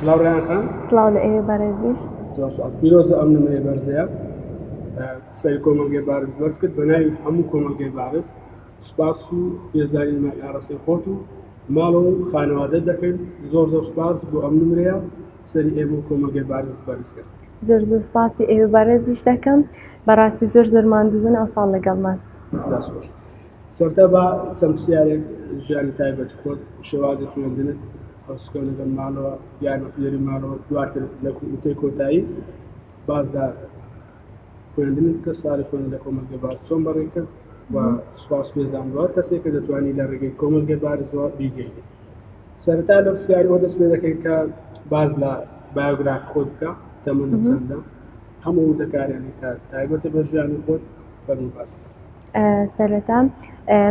سڵاو ڕیان خان. سڵاو لە ئێوەی بەڕێزیش. زۆر سڵاو. پیرۆزە ئەم نمرەی بەرزەیە سەری کۆمەڵگەی بارز بەرز کرد بە ناوی هەموو کۆمەڵگەی بارز سوپاس و پێزانینمان ئاڕاستەی خۆت و ماڵەوە و خانەوادەت دەکەین. زۆر زۆر سوپاس بۆ ئەم نمرەیە سەری ئێمە و کۆمەڵگەی بارزت بەرز کرد. زۆر زۆر سوپاسی ئێوەی بەڕێزیش دەکەم. بەڕاستی زۆر زۆر ماندوو بوون ئەوساڵ لەگەڵمان. دەست خۆش. سەرەتا با چەند پرسیارێک ژیانی تایبەت خۆت، شێوازی خوێندنت، هەڵسوکەوت لەگەڵ ماڵەوە، یارمەتیدەری ماڵەوە، دواتر لە وتەی کۆتایی باس لە خوێندنت بکە، ساڵی خوێندن لە کۆمەڵگەی بارز چۆن بەڕێ کرد و سوپاس پێزان بۆ هەر کەسێک کە دەتوانی لە ڕێگەی کۆمەڵگەی بارزەوە بیگەینی. سەرەتا لە پرسیاری ئەوە دەست پێ دەکەین کە باس لە بایۆگرافی خۆت بکە، تەمەنت چەندە، هەموو وردەکاریانی کە تایبەتە بە ژیانی خۆت فەرموو باس بکە. سەرەتا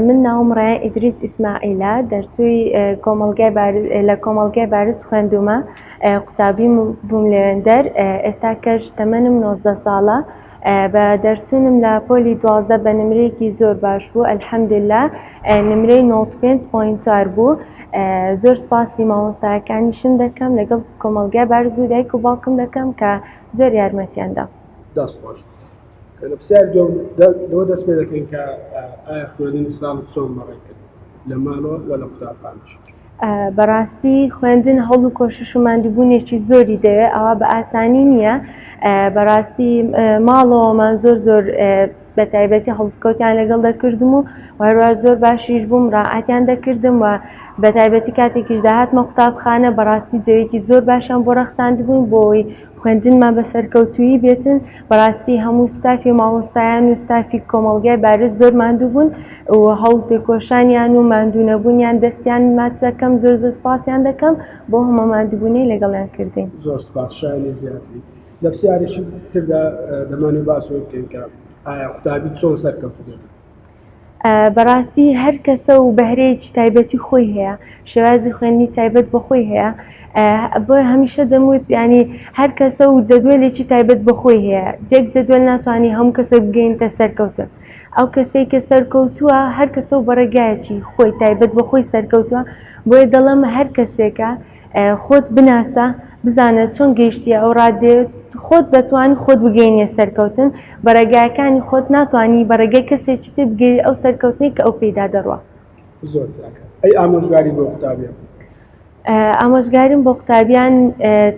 من ناوم ڕەیان ئیدریس ئیسماعیلە، دەرچووی کۆمەڵگای لە کۆمەڵگای بارز خوێندوومە، قوتابی بووم لەوێندەر، ئێستا کەش تەمەنم 19 ساڵە، بە دەرچوونم لە پۆلی 12 بە نمرەیەکی زۆر باش بوو الحمدللە، نمرەی 95.4 بوو. زۆر سوپاسی مامۆستاکانیشم دەکەم لەگەڵ کۆمەڵگای بارز و دایک و باوکم دەکەم کە زۆر یارمەتیان دام. دەست خۆش. لە پرسیاری دووەم لەوە دەست پێ دەکەین کە ئایا خوێندنی ساڵت چۆن بەڕێ کرد لە ماڵەوە و لە قوتابخانەش؟ بەڕاستی خوێندن هەوڵ و کۆشش و ماندووبوونێکی زۆری دەوێت، ئەوە بە ئاسانی نییە. بەڕاستی ماڵەوەمان زۆر زۆر بە تایبەتی هەڵسوکەوتیان لەگەڵ دەکردم و هەروە زۆر باشیش بووم، ڕاعەتیان دەکردم و بە تایبەتی کاتێکیش داهاتمە قوتابخانە بەڕاستی جەوێکی زۆر باشیان بۆ ڕەخساندبووین بۆ ئەوەی خوێندنمان بە سەرکەوتوویی بێتن. بەڕاستی هەموو ستافی مامۆستایان و ستافی کۆمەڵگای بارز زۆر ماندوو بوون و هەوڵ تێکۆشانیان و ماندوو نەبوونیان دەستیان ماچ دەکەم، زۆر زۆر سپاسیان دەکەم بۆ هەموو ماندووبوونەی لەگەڵیان کردین. زۆر سپاس، شایانی زیاتری. لە پرسیارێکی تردا دەمانەوێت باس ئەوە بکەین کە ئایا قوتابی چۆن سەرکەوتوو دەبێت؟ بەڕاستی هەر کەسە و بەهرەیەکی تایبەتی خۆی هەیە، شێوازی خوێندنی تایبەت بە خۆی هەیە. بۆیە هەمیشە دەموت ینی هەر کەسە و جەدوەلێکی تایبەت بە خۆی هەیە، یەک جەدوەل ناتوانانی هەموو کەسێک بگەینتە سەرکەوتن. ئەو کەسەی کە سەرکەوتووە هەر کەسە و بەڕێگایەکی خۆی تایبەت بە خۆی سەرکەوتووە. بۆیە دەڵێم هەر کەسێکە خۆت بناسە، بزانە چۆن گەیشتیە ئەو ڕادەیە، خۆت دەتوانی خۆت بگەینیە سەرکەوتن، بە ڕێگاکانی خۆت ناتوانی بە ڕێگای کەسێکی تر بگەی ئەو سەرکەوتنەی کە ئەو پێیدا دەڕوا. زۆر چاکە. ئەی ئامۆژگاری بۆ قوتابیان؟ ئامۆژگاریم بۆ قوتابیان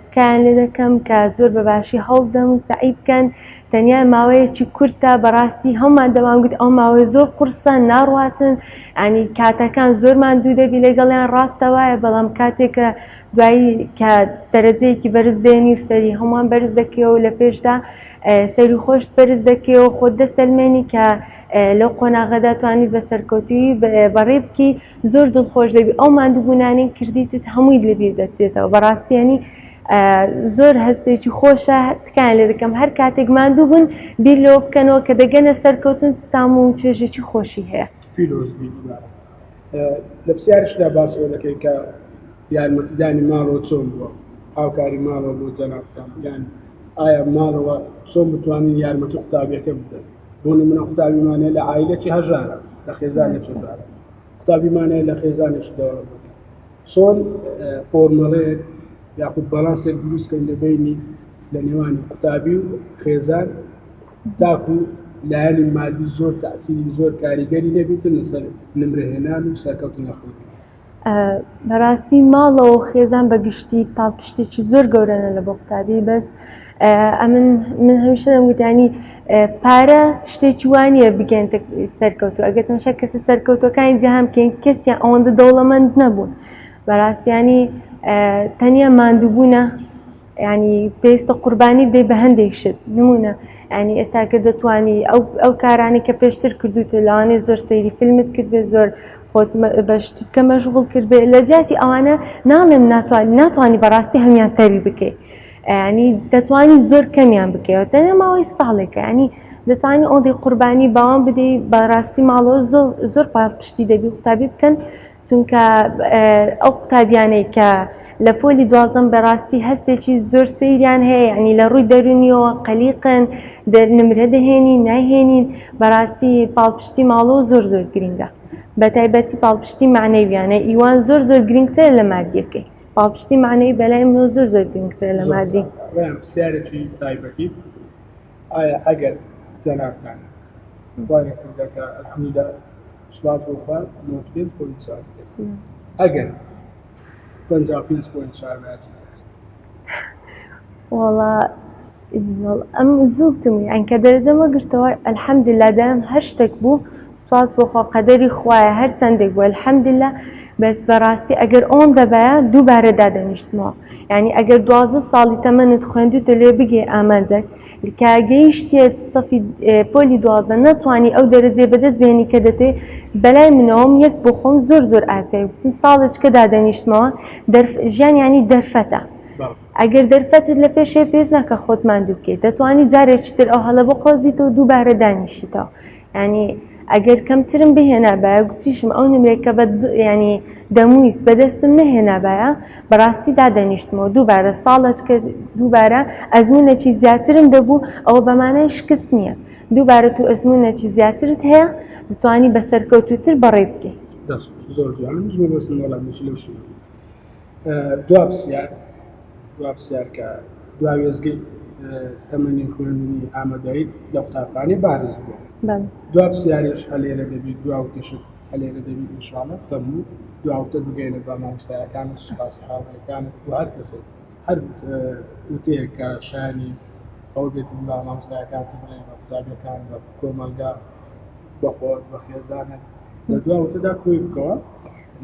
تکایان لێ دەکەم کە زۆر بە باشی هەوڵ بدەن و سەعی بکەن. تەنیا ماوەیەکی کورتە، بەڕاستی هەمومان دەمانگوت ئەو ماوەی زۆر قورسە، ناڕواتن، ینی کاتەکان زۆر ماندوو دەبی لەگەڵیان، ڕاستە وایە، بەڵام کاتێک کە دوایی کە دەرەجەیەکی بەرز دێنی و سەری هەمووان بەرز دەکەیەوە لە پێشدا سەری خۆشت بەرز دەکەیەوە، خۆت دەسەلمێنی کە لەو قۆناغەدا توانیت بە سەرکەوتوویی بەڕێ بکەی، زۆر دڵخۆش دەبی. ئەو ماندووبوونانەی کردیتت هەمووی لەبیر دەچێتەوە. بەڕاستی ینی زۆر هەستێکی خۆشە. تکایان لێ دەکەم هەر کاتێک ماندوو بوون بیر لەوە بکەنەوە کە دەگەنە سەرکەوتن تام و چێژێکی خۆشی هەیە. پیرۆز بی دووبارە. لە پرسیارشدا باس ئەوە دەکەین کە یارمەتیدانی ماڵەوە چۆن بووە، هاوکاری ماڵەوە بۆ جەنابتان، یان ئایا ماڵەوە چۆن بتوانین یارمەتی قوتابیەکە بدەن؟ بۆ نمونە قوتابیمانەیە لە عایلەکی هەژارە، لە خێزانێکی هەژارە، قوتابیمانەیە لە خێزانێکی دەوڵەمەندە، چۆن فۆرمەڵەیەک یاخود باڵانسێک دروستکەین لە بینی لە نێوانی قوتابی و خێزان تاکو لایەنی مادی زۆر تەئسیری زۆر کاریگەری نەبیتن لەسەر نمرەهێنان و سەرکەوتن لە خوێندن؟ بەڕاستی ماڵەوە و خێزان بە گشتی پاڵپشتێکی زۆر گەورەنە لە بۆ قوتابی. بەس ئەمن من هەمیشە دەمگوتانی پارە شتێکی وا نییە بگەێنتە سەرکەوتو. ئەگەر تەماشا کەسە سەرکەوتوەکانی جیهان بکەین کەسیان ئەوەندە دەوڵەمەند نەبوون. بەڕاستیانی تەنیا ماندووبوونە، ینی پێویستە قوربانی بدەیت بە هەندێک شت. نمونە ینی ئێستا کە دەتوانی ئەو کارانەی کە پێشتر کردوتە، لەوانەیە زۆر سەیری فیلمت کرد بێ، زۆر خۆت بە شتت کە مەشغوڵ کرد بێ، لە جیاتی ئەوانە ناڵێم ناتوانی بەڕاستی هەمیان تەری بکەیت، ینی دەتوانی زۆر کەمیان بکەیەوە، تەنیا ماوەی ساڵێکە، ینی دەتوانی ئەوەندەی قوربانی باوان بدەی. بەڕاستی ماڵەوە زۆر زۆر پاڵپشتی دەبی قوتابی بکەن، چونکە ئەو قوتابیانەی کە لە پۆلی دوازدەم بەڕاستی هەستێکی زۆر سەیریان هەیە، یعنی لە ڕووی دەرونیەوە قەلیقن، نمرە دەهێنین نایهێنین. بەڕاستی پاڵپشتی ماڵەوە زۆر زۆر گرنگە، بە تایبەتی پاڵپشتی معنەویانە ئیوان زۆر زۆر گرنگترە لە مادیەکەی. پاڵپشتی مەعنەوی بەلای منەوە زۆر زۆر گرنگترە لە مادی. ڕەیان پرسیارێکی تایبەتی، ئایا ئەگەر جەنابتان خوا نەکردە کە ئەزموونی لە سوپاس بۆ خوا 95.4 کرد، ئەگەر 55.4 بایە چی دەکرد؟ وەڵا ئەم زوو گوتم یان کە دەرەجەم وەگرتەوە الحمدلله دایم هەر شتێک بوو سوپاس بۆ خوا قەدەری خوایە هەر چەندێک بوو الحمدلله بەس بەڕاستی ئەگەر ئەوەندە بایە دووبارە دادەنیشتمەوە یعنی ئەگەر 12 ساڵی تەمەنت خوێندوتە لێ بگەی ئامانجێک کە گەیشتیت سەفی پۆلی 12 نەتوانی ئەو دەرەجەی بەدەست بێنی کە دەتەوێت بەلای منەوەم یەک بۆ خۆم زۆر زۆر ئاسایی گوتم ساڵێک کە دادەنیشتمەوە ژیان ینی دەرفەتە ئەگەر دەرفەتت لە پێش هەیە پێویست ناکە خۆت ماندوو بکەیت دەتوانی جارێکی تر ئەو هەڵە بقۆزیتەوە دووبارە دانیشیتەوە ینی ئەگەر کەمترم بهێنابایە گوتیشم ئەو نمرەی کە بە ینی دەمویست بەدەستم نەهێنابایە بەڕاستی دادەنیشتمەوە دووبارە ساڵێک دووبارە ئەزمونێکی زیاترم دەبوو ئەوە بەمانای شکست نییە دووبارە تو ئەزمونێکی زیاترت هەیە دەتوانی بە سەرکەوتووتر بەڕێ بکەیت. دەست زۆر جوانە منیش مەبەستم وەڵامێکی لەو شێوە دوا پرسیار دوا پرسیار کە دوا وێستگەی تەمەنی خوێندنی ئامادەیت لە قوتابخانەی بارز بووە دوا پرسیاریش هەلێرە دەبی دوا وتەشت هەلێرە دەبی ئینشاڵە فەرموو دوا وتە بگەینە بە مامۆستایەکان و سوپاس هاوڕێکان و هەر کەسێک هەر وتەیەک کە شایانی ئەوە بێت بە مامۆستایەکانت بڵێ بە قوتابیەکان بە کۆمەڵگا بە خۆت بە خێزانت لە دوا وتەدا کۆی بکەوە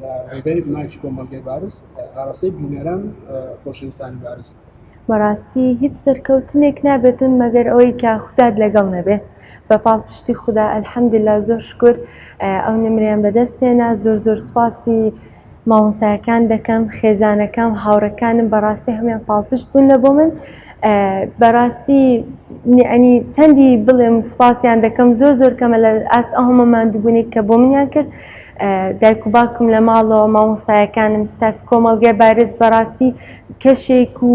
لە ڕێگەی مایکی کۆمەڵگەی بارز ئاراستەی بینەران خۆشەویستانی بارز. بەڕاستی هیچ سەرکەوتنێک نابێتن مەگەر ئەوەی کە خودات لەگەڵ نەبێ بە پاڵپشتی خودا الحمدلله زۆر شکر ئەو نمرەیان بەدەست هێنا زۆر زۆر سوپاسی مامۆستایەکان دەکەم خێزانەکەم هاوڕێکانم بەڕاستی هەموویان پاڵپشت بوون لە بۆ من بەڕاستی ینی چەندی بڵێم سوپاسیان دەکەم زۆر زۆر کەمە لە ئاست ئەو هەموو ماندووبوونێک کە بۆ منیان کرد دایک و باوکم لە ماڵەوە مامۆستایەکانم ستافی کۆمەڵگای بارز بەڕاستی کەشێک و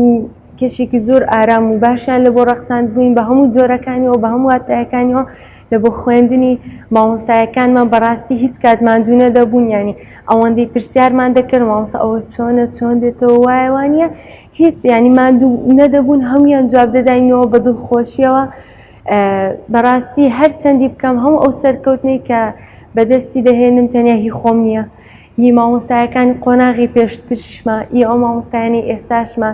کەشێکی زۆر ئارام و باشیان لە بۆ ڕەخساند بووین بە هەموو جۆرەکانیەوە بە هەموو واتایەکانیەوە لە بۆ خوێندنی مامۆستایەکانمان بەڕاستی هیچ کات ماندوو نەدەبوون ینی ئەوەندەی پرسیارمان دەکرد مامۆستا ئەوە چۆنە چۆن دێتەوە وایە وانە هیچ ینی ماندوو نەدەبوون هەمویان جواب دەداینەوە بە دڵخۆشیەوە بەڕاستی هەر چەندی بکەم هەموو ئەو سەرکەوتنەی کە بەدەستی دەهێنم تەنیا هی خۆم نییە هی مامۆستایەکانی قۆناغی پێشترشمە ئی ئەو مامۆستایانی ئێستاشمە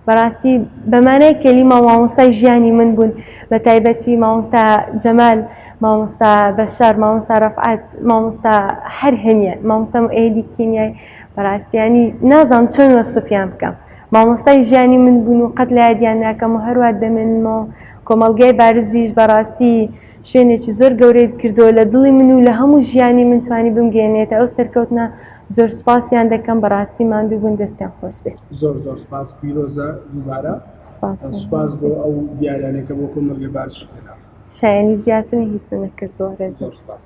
بەڕاستی بەمانای کەلیمە مامۆستای ژیانی من بوون بە تایبەتی مامۆستا جەمال مامۆستا بەشار مامۆستا ڕەفعەت مامۆستا هەر هەمیان مامۆستا مؤەیدی کیمیای بەڕاستیانی نازانم چۆن وەسفیان بکەم مامۆستای ژیانی من بوون و قەت لە یادیان ناکەم و هەروات دەمێنمەوە کۆمەڵگای بارزیش بەڕاستی شوێنێکی زۆر گەورەی کردەوە لە دڵی من و لە هەموو ژیانی من توانی بمگەێنێتە ئەو سەرکەوتنە زۆر سپاسیان دەکەم بەڕاستی ماندوو بوون دەستیان خۆش بێت. زۆر زۆر سپاس پیرۆزە دووبارە سپاس بۆ ئەو دیاریانەی کە بۆ کۆمەڵگەی بارزشت هێنا. شایەنی زیاترن هیچم نەکردووە ڕێزم. زۆر سپاس.